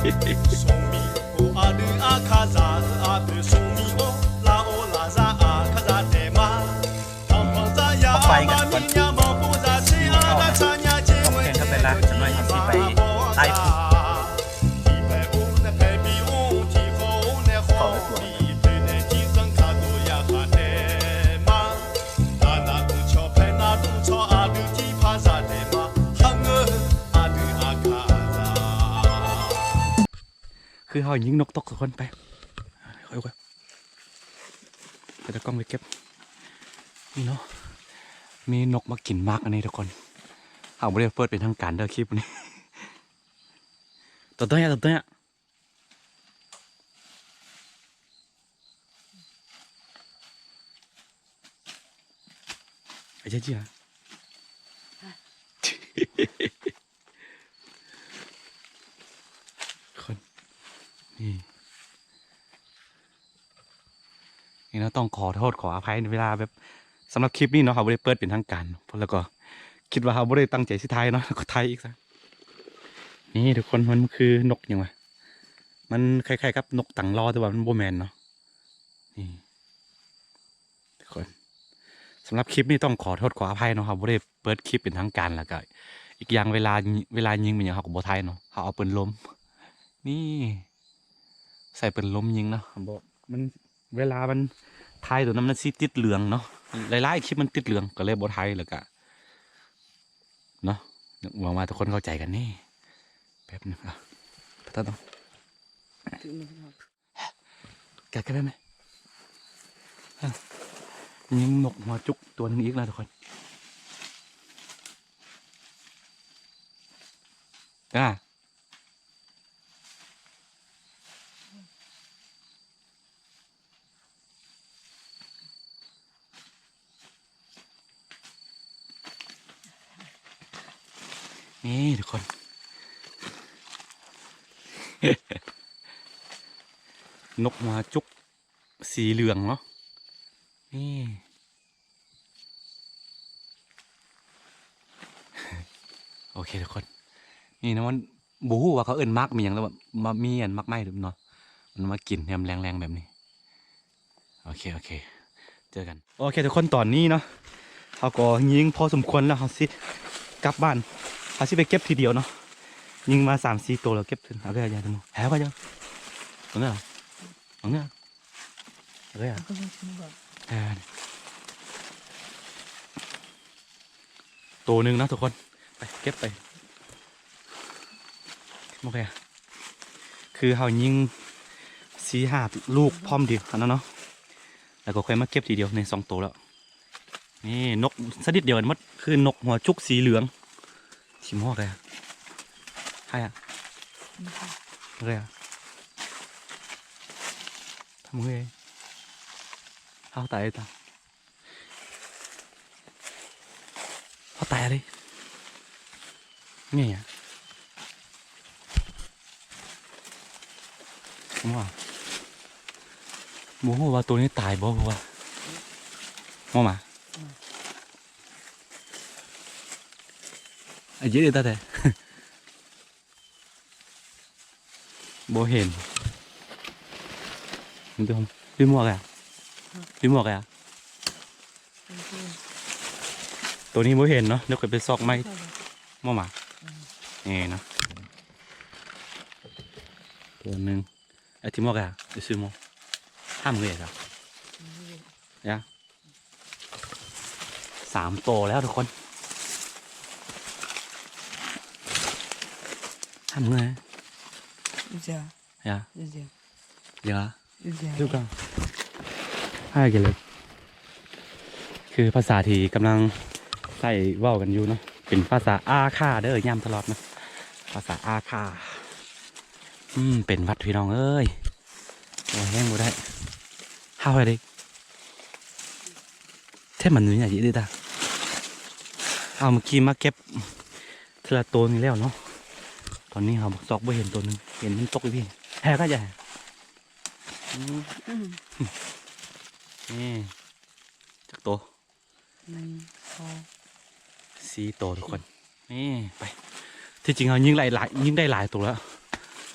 ອອກໄປກັນກ່ອນ ເຂົ້າໄປແຂ່ງກັບເວລາ ຈັກໜ້ອຍເຮົາຊິໄປໄລຟ໌ ເຂົ້າໄປກວດ ຄືເຮົາຍິງນົກຕົກທຸກຄົນ. ໄປ ຄ່ອຍໆ ເອົາຕາກ້ອງໄປເກັບ. ນີ້ເນາະ ມີນົກມາກິນໝາກອັນນີ້ທຸກຄົນ. ເຮົາບໍ່ໄດ້ເປີດເປັນທາງການເດີຄລິບນີ້. ຕົວໂຕໃຫຍ່ ຕົວໂຕໃຫຍ່. ອາຈານຈີນະ ຄົນ ນີ້ ນີ້ເນາະ ຕ້ອງຂໍໂທດຂໍອະໄພເວລາແບບ ສຳລັບຄລິບນີ້ເນາະ ເຮົາບໍ່ໄດ້ເປີດເປັນທາງການ ແລ້ວກໍຄິດວ່າເຮົາບໍ່ໄດ້ຕັ້ງໃຈຊິຖ່າຍເນາະ ແລ້ວກໍຖ່າຍອີກຊະ. ນີ້ທຸກຄົນ ມັນຄືນົກຫຍັງວະ? ມັນຄ້າຍໆກັບນົກຕັງລໍ ແຕ່ວ່າມັນບໍ່ແມ່ນເນາະ. ນີ້ທຸກຄົນ ສຳລັບຄລິບນີ້ຕ້ອງຂໍໂທດຂໍອະໄພເນາະ ເຮົາບໍ່ໄດ້ເປີດຄລິບເປັນທາງການ ແລ້ວກະອີກຢ່າງເວລາ ເວລາຍິງແມ່ນຫຍັງເຮົາກໍບໍ່ຖ່າຍເນາະ ເຮົາເອົາປືນລົມ ນີ້ ໃສ່ປືນລົມຍິງເນາະ ບໍ່ ມັນ ເວລາມັນຖ່າຍໂຕນັ້ນມັນຊິຕິດເຫຼືອງເນາະ ຫຼາຍໆຄລິບມັນຕິດເຫຼືອງ ກໍເລີຍບໍ່ຖ່າຍ ແລ້ວກະເນາະ ຫວັງວ່າທຸກຄົນເຂົ້າໃຈກັນ. ນີ້ ແປັບໜຶ່ງ ອ່ະ ພັດທະ ຕ້ອງ ກັດກັນໄດ້ໄໝ? ຍິງນົກຫົວຈຸກຕົວໜຶ່ງອີກນະທຸກຄົນ. ອ່າ ນີ້ທຸກຄົນ ນົກຫົວຈຸກສີເຫຼືອງເນາະ ນີ້. ໂອເຄທຸກຄົນ ນີ້ນະ ມັນບໍ່ຮູ້ວ່າເຂົາເອີ້ນໝາກມີຫຍັງ ຫຼືວ່າ ມາ ມີອັນໝາກໄມ້ເນາະ ມັນມາກິນຍາມແລງໆແບບນີ້. ໂອເຄ ໂອເຄ ເຈີກັນ. ໂອເຄທຸກຄົນ ຕອນນີ້ເນາະ ເຮົາກໍຍິງພໍສົມຄວນແລ້ວ ເຮົາຊິກັບບ້ານ ເຮົາຊິໄປເກັບທີດຽວເນາະ ຍິງມາສາມສີ່ໂຕແລ້ວເກັບຄືນ. ເອົາເດີ ຢ່າ ແຮວ ເອົາເດີ ເອົາເດີ ເອົາເດີ ເອົາເດີ ອ່າ ໂຕໜຶ່ງເນາະທຸກຄົນ ໄປເກັບໄປ. ໂອເຄ ຄືເຮົາຍິງສີ່ຫ້າລູກພ້ອມດຽວຫັ້ນນະເນາະ ແລ້ວກໍຄ່ອຍມາເກັບທີດຽວ. ນີ້ສອງໂຕແລ້ວ ນີ້ນົກຊະນິດດຽວກັນໝົດ ຄືນົກຫົວຈຸກສີເຫຼືອງ. ຖິ້ມຮອກແລ້ວ ໃຫ້ອະ ເລີຍອະ ທຳເລີຍ ເຮົາຕາຍຕາ ເຮົາຕາຍເລີຍ. ນີ້ອະ ວ່າ ບໍ່ຮູ້ວ່າໂຕນີ້ຕາຍບໍ່ ເພາະວ່າ ມອງມາ ອາເຈເດຕາແທ້. ບໍ່ເຫັນ ລືມໝວກແລ້ວ ລືມໝວກແລ້ວ. ໂຕນີ້ບໍ່ເຫັນເນາະ ດຽວຂ້ອຍໄປຊອກໃໝ່. ມອງມາ ນີ້ເນາະ ໂຕໜຶ່ງ. ໄອ້ທີ່ໝວກແລ້ວ ໄປຊື້ໝວກ ຫ້າມເງີຍຊະ ຍາ ສາມໂຕແລ້ວທຸກຄົນ ຫ້າມເງີຍ ເຈ ຍາ ເຈ ຍາ ເຈ ໃຫ້ກັນເລີຍ. ຄືພາສາທີ່ກຳລັງໃຊ້ເວົ້າກັນຢູ່ເນາະ ເປັນພາສາອາຂ້າເດີ ຢ້ຳຕະຫຼອດເນາະ ພາສາອາຂ້າ. ອືມ ເປັນຫວັດພີ່ນ້ອງເອີຍ ໂອ້ຍ ແຮງບໍ່ໄດ້ ເຮົາໃຫ້ເດ້. ແທ້ມັນຢູ່ໃຫຍ່ອີ່ຫຼີຕາ ເອົາເມື່ອກີ້ມາເກັບເທື່ອລະໂຕນີ້ແລ້ວເນາະ. ຕອນນີ້ເຮົາຊອກບໍ່ເຫັນໂຕໜຶ່ງ ເຫັນມັນຕົກຢູ່ພີ້ ແຮກະຢາ. ອືມ ອືມ ນີ້ ຈັກໂຕ? ໜຶ່ງ ສອງ ສີ່ໂຕທຸກຄົນ. ນີ້ ໄປ ທີ່ຈິງເຮົາຍິງໄດ້ຫຼາຍ ຍິງໄດ້ຫຼາຍໂຕແລ້ວ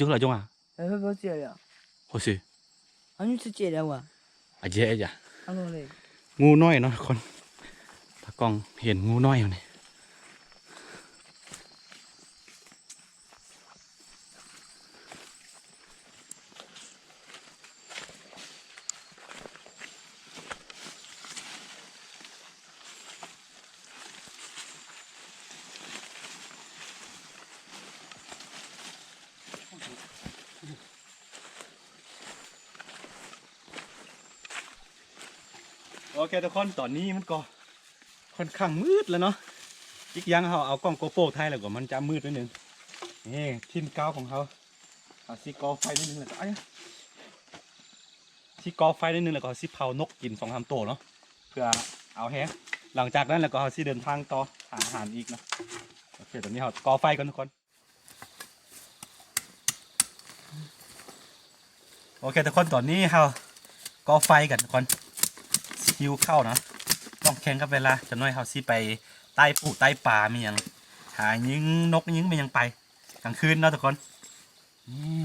ကျိုးလႃႈ ၸွင်ႇဝႃႈ။ ဢိူဝ်ႈ ႁိူၺ်း ပေႃးၸိူဝ်းလႄႈ ဢၼ်ၼႆႉ သူၸိူဝ်းလႄႈဝႃႈ ဢႃႈ ၸႂ်ႈဢႃႈ ဢၼ်ၼၼ်ႉလႄႈ ငူးၼွႆႉၼေႃႈ ၵူၼ်း တႃၵွင်ႈ ႁဵၼ်းငူးၼွႆႉၼႆႉ။ ໂອເຄທຸກຄົນ ຕອນນີ້ມັນກໍຄ່ອນຂ້າງມືດແລ້ວເນາະ ອີກຢ່າງເຮົາເອົາກ້ອງໂກໂປຖ່າຍແລ້ວກໍມັນຈະມືດໜ້ອຍໜຶ່ງ. ນີ້ ຖິ່ນເກົ່າຂອງເຮົາ ເຮົາຊິກໍ່ໄຟໜ້ອຍໜຶ່ງແລ້ວກໍ ເອົາຫຍັງ ຊິກໍ່ໄຟໜ້ອຍໜຶ່ງ ແລ້ວກໍຊິເຜົານົກກິນສອງສາມໂຕເນາະ ເພື່ອເອົາແຮງ. ຫຼັງຈາກນັ້ນແລ້ວກໍເຮົາຊິເດີນທາງຕໍ່ຫາອາຫານອີກເນາະ. ໂອເຄ ຕອນນີ້ເຮົາກໍ່ໄຟກ່ອນທຸກຄົນ. ໂອເຄທຸກຄົນ ຕອນນີ້ເຮົາກໍ່ໄຟກັນທຸກຄົນ ຫິວເຂົ້າເນາະ ຕ້ອງແຂ່ງກັບເວລາ. ຈັກໜ້ອຍເຮົາຊິໄປໄຕ່ປູໄຕ່ປາ ມີຫຍັງ ຫາຍິງນົກຍິງແມ່ນຫຍັງໄປ ກາງຄືນເນາະທຸກຄົນ. ນີ້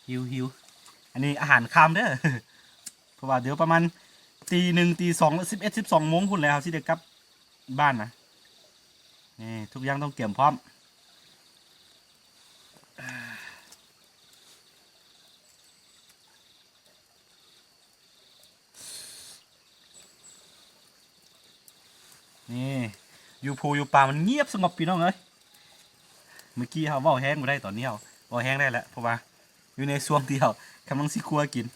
ຫິວໆ ອັນນີ້ອາຫານຄ່ຳເດີ້ ເພາະວ່າດຽວປະມານຕີໜຶ່ງ ຕີສອງ ສິບເອັດ ສິບສອງໂມງພຸ້ນແຫຼະ ເຮົາຊິໄດ້ກັບບ້ານນະ. ນີ້ ທຸກຢ່າງຕ້ອງກຽມພ້ອມ. ນີ້ ຢູ່ພູຢູ່ປ່າມັນງຽບສະຫງົບ ພີ່ນ້ອງເອີຍ. ເມື່ອກີ້ເຮົາເວົ້າແຮງບໍ່ໄດ້ ຕອນນີ້ເຮົາເວົ້າແຮງໄດ້ແລ້ວ ເພາະວ່າຢູ່ໃນຊ່ວງທີ່ເຮົາກຳລັງຊິຄົວກິນ.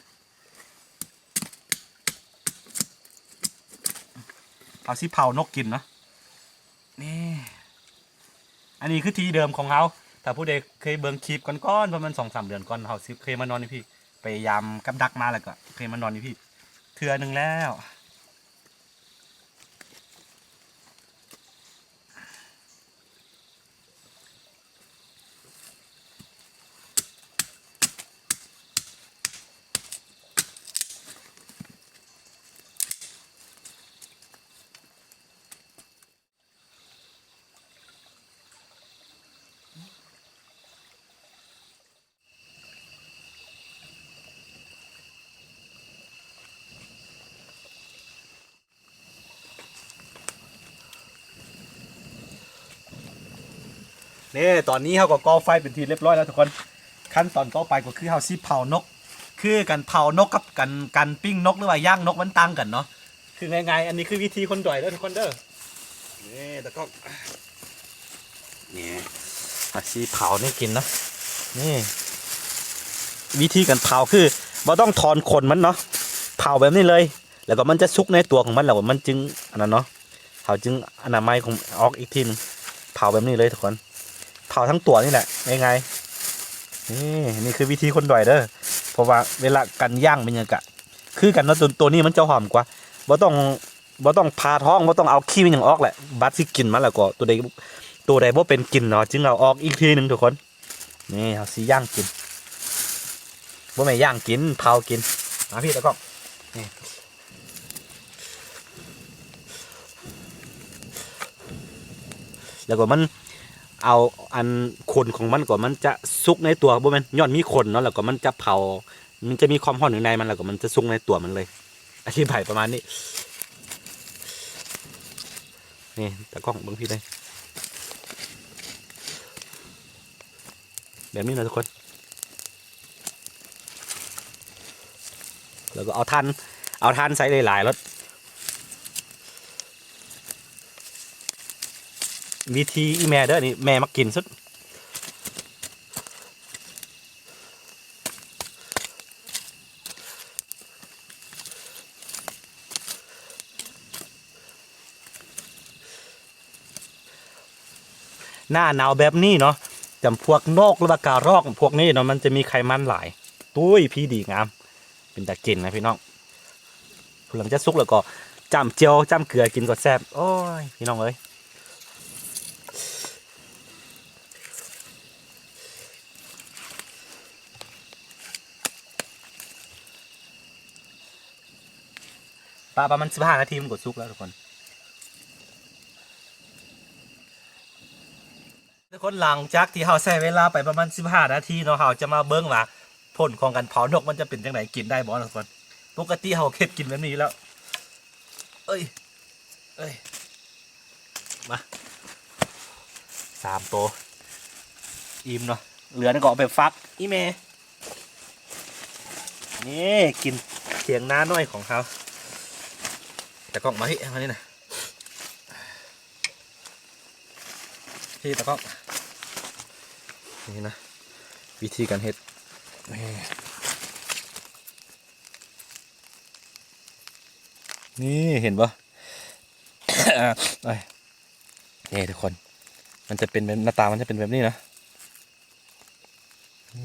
ເຮົາຊິເຜົານົກກິນເນາະ. ນີ້ ອັນນີ້ຄືທີ່ເດີມຂອງເຮົາ. ຖ້າຜູ້ໃດເຄີຍເບິ່ງຄລິບກ່ອນໆ ປະມານສອງສາມເດືອນກ່ອນ ເຮົາຊິເຄີຍມານອນຢູ່ພີ້. ໄປຢາມກັບດັກມາ ແລ້ວກໍເຄີຍມານອນຢູ່ພີ້ເທື່ອໜຶ່ງແລ້ວ. ນີ້ ຕອນນີ້ເຮົາກໍກໍ່ໄຟເປັນທີ່ລຽບຮ້ອຍແລ້ວທຸກຄົນ. ຂັ້ນຕອນຕໍ່ໄປກໍຄືເຮົາຊິເຜົານົກ ຄືການເຜົານົກກັບການ ການປີ້ງນົກ ຫຼືວ່າຍ່າງນົກມັນຕ່າງກັນເນາະ. ຄືງ່າຍໆ ອັນນີ້ຄືວິທີຄົນດອຍເດີທຸກຄົນເດີ. ນີ້ຕາກ້ອງ ນີ້ ເຮົາຊິເຜົານີ້ກິນເນາະ. ນີ້ ວິທີການເຜົາຄືບໍ່ຕ້ອງຖອນຂົນມັນເນາະ ເຜົາແບບນີ້ເລີຍ. ແລ້ວກໍມັນຈະສຸກໃນຕົວຂອງມັນ ແລ້ວມັນຈຶ່ງອັນນັ້ນເນາະ ເຮົາຈຶ່ງອະນາໄມຂອງອອກອີກທີໜຶ່ງ. ເຜົາແບບນີ້ເລີຍທຸກຄົນ ເຜົາທັງຕົວນີ້ແຫຼະ ງ່າຍໆ. ນີ້ ນີ້ຄືວິທີຄົນດອຍເດີ ເພາະວ່າເວລາການຍ່າງມັນຫຍັງກະຄືກັນເນາະ. ຕົວ ຕົວນີ້ມັນຈະຫອມກວ່າ ບໍ່ຕ້ອງ ບໍ່ຕ້ອງຜ່າທ້ອງ ບໍ່ຕ້ອງເອົາຂີ້ມັນຫຍັງອອກແຫຼະ. ບັດຊິກິນມັນແລ້ວກໍ ຕົວໃດ ຕົວໃດບໍ່ເປັນກິນເນາະ ຈຶ່ງເອົາອອກອີກທີໜຶ່ງທຸກຄົນ. ນີ້ເຮົາຊິຍ່າງກິນ ບໍ່ແມ່ນຍ່າງກິນ ເຜົາກິນ. ມາພີ້ຕາກ້ອງ ນີ້ ແລ້ວກໍມັນເອົາອັນຂົນຂອງມັນກໍມັນຈະສຸກໃນຕົວ ບໍ່ແມ່ນ ຍ້ອນມີຂົນເນາະ ແລ້ວກໍມັນຈະເຜົາ ມັນຈະມີຄວາມຮ້ອນຢູ່ໃນມັນ ແລ້ວກໍມັນຈະສຸກໃນຕົວມັນເລີຍ. ອະທິບາຍປະມານນີ້. ນີ້ຕາກ້ອງເບິ່ງພີ້ເລີຍ ແບບນີ້ນະທຸກຄົນ. ແລ້ວກໍເອົາຖ່ານ ເອົາຖ່ານໃສ່ຫຼາຍໆໂລດ. ວິທີອີ່ແມ່ເດີ ນີ້ແມ່ມັກກິນສຸດ. ໜ້າໜາວແບບນີ້ເນາະ ຈຳພວກນົກ ຫຼືວ່າກະຮອກພວກນີ້ເນາະ ມັນຈະມີໄຂມັນຫຼາຍ. ຕຸ້ຍ ພີ້ດີງາມ ເປັນຕາກິນນະພີ່ນ້ອງ. ຫຼັງຈາກສຸກແລ້ວກໍຈ້ຳແຈ່ວຈ້ຳເກືອກິນກໍແຊບ. ໂອ້ຍ ພີ່ນ້ອງເອີຍ ປະ ປະມານສິບຫ້ານາທີມັນກໍສຸກແລ້ວທຸກຄົນ. ທຸກຄົນ ຫຼັງຈາກທີ່ເຮົາໃຊ້ເວລາໄປປະມານສິບຫ້ານາທີເນາະ ເຮົາຈະມາເບິ່ງວ່າຜົນຂອງການເຜົານົກມັນຈະເປັນຈັ່ງໃດ ກິນໄດ້ບໍ່ເນາະທຸກຄົນ. ປົກກະຕິເຮົາເຮັດກິນແບບນີ້ຢູ່ແລ້ວ. ເອີຍ ເອີຍ ມາ ສາມໂຕ ອີ່ມເນາະ ເຫຼືອນັ້ນກໍເອົາໄປຝາກອີ່ແມ່. ນີ້ກິນຖຽງນານ້ອຍຂອງເຮົາ. ຕາກ້ອງມາພີ້ ມານີ້ນະ ພີ້ຕາກ້ອງ. ນີ້ນະ ວິທີການເຮັດ ນີ້ ນີ້ເຫັນບໍ່? ນີ້ທຸກຄົນ ມັນຈະເປັນແບບ ໜ້າຕາມັນຈະເປັນແບບນີ້ນະ.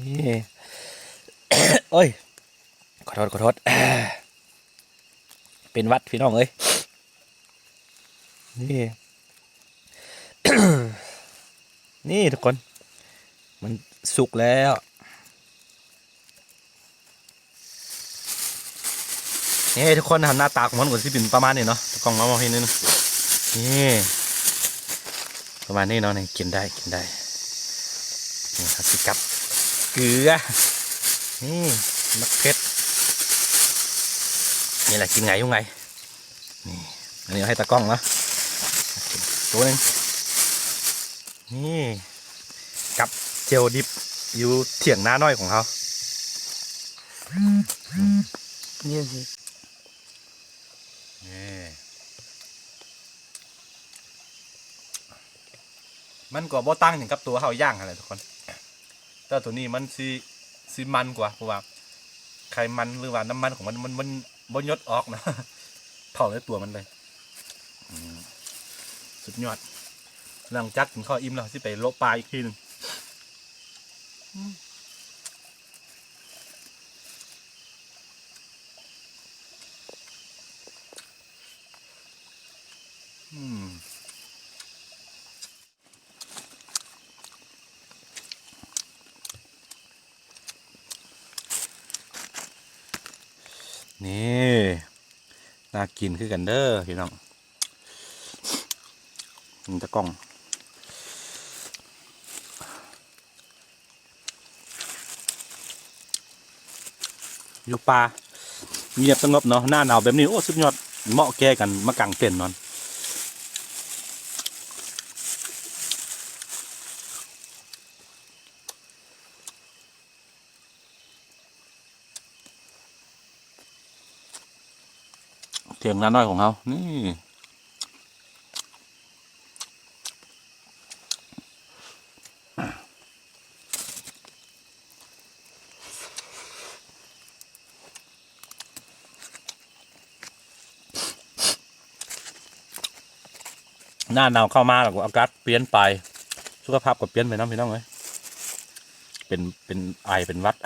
ນີ້ ໂອ້ຍ ຂໍໂທດ ຂໍໂທດ ເປັນຫວັດພີ່ນ້ອງເອີຍ. ນີ້ ນີ້ທຸກຄົນ ມັນສຸກແລ້ວ. ນີ້ທຸກຄົນ ໜ້າຕາຂອງມັນກໍຊິເປັນປະມານນີ້ເນາະ. ຕາກ້ອງມາມອງໃຫ້ໜ້ອຍໜຶ່ງ. ນີ້ ປະມານນີ້ເນາະ. ນີ້ ກິນໄດ້ ກິນໄດ້. ນີ້ ເຮົາຊິກັບເກືອ ນີ້ ໝາກເຜັດ. ນີ້ແຫຼະ ກິນໄງຢູ່ໄງ. ນີ້ ອັນນີ້ເອົາໃຫ້ຕາກ້ອງເນາະ ໂຕໜຶ່ງ. ນີ້ ກັບແຈ່ວດິບຢູ່ຖຽງນານ້ອຍຂອງເຮົາ. ນີ້ຊິ ນີ້ ມັນກໍບໍ່ຕ່າງຫຍັງກັບຕົວເຮົາຍ່າງຫັ້ນແຫຼະທຸກຄົນ ແຕ່ຕົວນີ້ມັນຊິ ຊິມັນກວ່າ ເພາະວ່າໄຂມັນ ຫຼືວ່ານ້ຳມັນຂອງມັນ ມັນ ມັນບໍ່ຫຍົດອອກນະ ເຂົ້າໃນຕົວມັນເລີຍ. ອືມ ສຸດຍອດ. ຫຼັງຈາກກິນເຂົ້າອີ່ມແລ້ວ ຊິໄປໂລະປາອີກທີໜຶ່ງ. ອືມ ອືມ ນີ້ ໜ້າກິນຄືກັນເດີພີ່ນ້ອງ ເບິ່ງຕາກ້ອງ. ຢູ່ປ່າ ງຽບສະຫງົບເນາະ ໜ້າໜາວແບບນີ້ ໂອ້ ສຸດຍອດ ເໝາະແກ່ການມາກາງເຕັນນອນ. ຖຽງນານ້ອຍຂອງເຮົານີ້. ໜ້າໜາວເຂົ້າມາແລ້ວ ອາກາດປ່ຽນໄປ ສຸຂະພາບກໍປ່ຽນໄປນຳ ພີ່ນ້ອງເອີຍ ເປັນ ເປັນໄອ ເປັນຫວັດ.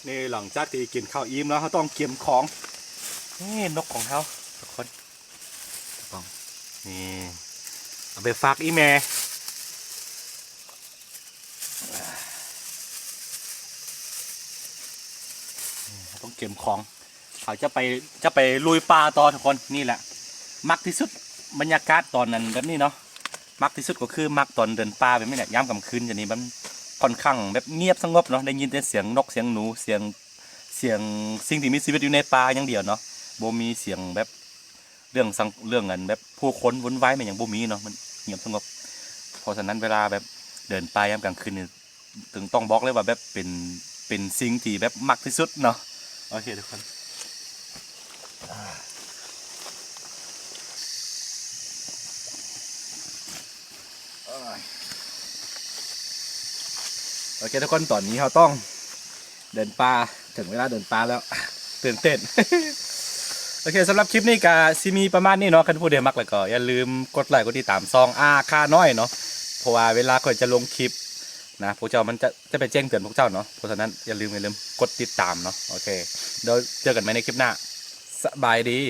ນີ້ ຫຼັງຈາກທີ່ກິນເຂົ້າອີ່ມແລ້ວ ເຮົາຕ້ອງກຽມຂອງ. ນີ້ນົກຂອງເຮົາທຸກຄົນ ນີ້ ເອົາໄປຝາກອີ່ແມ່. ນີ້ ເຮົາຕ້ອງກຽມຂອງ. ເຮົາຈະໄປ ຈະໄປລຸຍປ່າຕໍ່ທຸກຄົນ. ນີ້ແຫຼະ ມັກທີ່ສຸດ ບັນຍາກາດຕອນນັ້ນແບບນີ້ເນາະ ມັກທີ່ສຸດກໍຄືມັກຕອນເດີນປ່າແບບນີ້ແຫຼະ. ຍາມກາງຄືນຈະນີ້ ມັນຂ້ອນຂ້າງແບບງຽບສະຫງົບເນາະ ໄດ້ຍິນແຕ່ສຽງນົກ ສຽງໜູ ສຽງ ສຽງສິ່ງທີ່ມີຊີວິດຢູ່ໃນປ່າຢ່າງດຽວເນາະ ບໍ່ມີສຽງແບບເລື່ອງສັງ ເລື່ອງອັນແບບຜູ້ຄົນວຸ່ນວາຍແມ່ນຫຍັງບໍ່ມີເນາະ ມັນງຽບສະຫງົບ. ເພາະສະນັ້ນເວລາແບບເດີນປ່າຍາມກາງຄືນນີ້ ເຖິງຕ້ອງບອກເລີຍວ່າແບບເປັນ ເປັນສິ່ງທີ່ແບບມັກທີ່ສຸດເນາະ. ໂອເຄທຸກຄົນ ໂອເຄທຸກຄົນ ຕອນນີ້ເຮົາຕ້ອງເດີນປ່າ ເຖິງເວລາເດີນປ່າແລ້ວ ຕື່ນເຕັ້ນ. ໂອເຄ ສຳລັບຄລິບນີ້ກະຊິມີປະມານນີ້ເນາະ ຄັນຜູ້ໃດມັກແລ້ວກໍຢ່າລືມກົດໄລກົດຕິດຕາມຊ່ອງ ອາ ຄານ້ອຍເນາະ ເພາະວ່າເວລາຂ້ອຍຈະລົງຄລິບນະ ພວກເຈົ້າ ມັນຈະ ຈະໄປແຈ້ງເຕືອນພວກເຈົ້າເນາະ. ເພາະສະນັ້ນຢ່າລືມ ຢ່າລືມກົດຕິດຕາມເນາະ. ໂອເຄ ດຽວເຈີກັນໃໝ່ໃນຄລິບໜ້າ ສະບາຍດີ.